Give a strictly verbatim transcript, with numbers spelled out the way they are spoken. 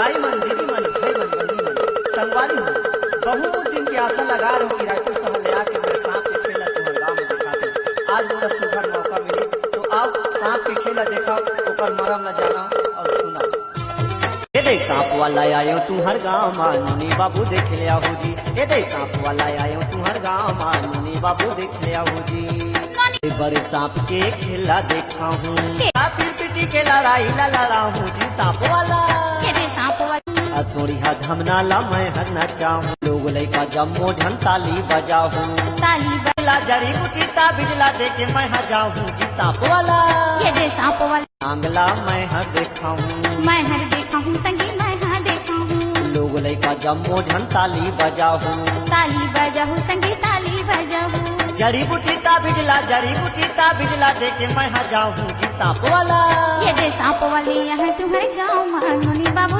भाई मन, दीदी मन, भाई मन, बहिनी मन, संगवारी हो, बहुत दिन के आशा लगा रहो कि रायपुर शहर ले आके मैं सांप के खेल ला तुम्हर गांव में दिखाते। आज मोला सुघर मौका मिली, तो आओ सांप के खेल ला देखा, ओकर मरम ला जाना और सुना। ए दे सांप वाला आयो तुम्हर गांव मा, नोनी बाबू देख ले आहू जी। ए दे सांप वाला आयो तुम्हर गांव मा, नोनी बाबू देख ले आहू जी। ए बड़े सांप के खेला देखाहूं, आ पीर पीटी के लड़ाई ला लड़ाहूं जी सांप वाला। ए दे सांप वाला। आ सोड़िहा धमना ला मैं हर नचाहूं, लोग लइका जम्मो झन ताली बजाहूं। ताली बजा। ला जड़ी बूटी ताबीज ला देके मैं हजाहूं जी सांप वाला। ए दे सांप वाला। आंगला मैं हर देखाहूं। मैं हर देखाहूं संगी, मैं हर देखाहूं। लोग लइका जम्मो झन ताली बजाहूं। ताली बजाहूं संगी, ताली बजाहूं। जड़ी बूटी ताबीज ला, जड़ी बूटी ताबीज ला देके मैं हजाहूं जी सांप वाला। ए दे सांप वाली, यहां तुम्हर गांव मा नोनी बाबू।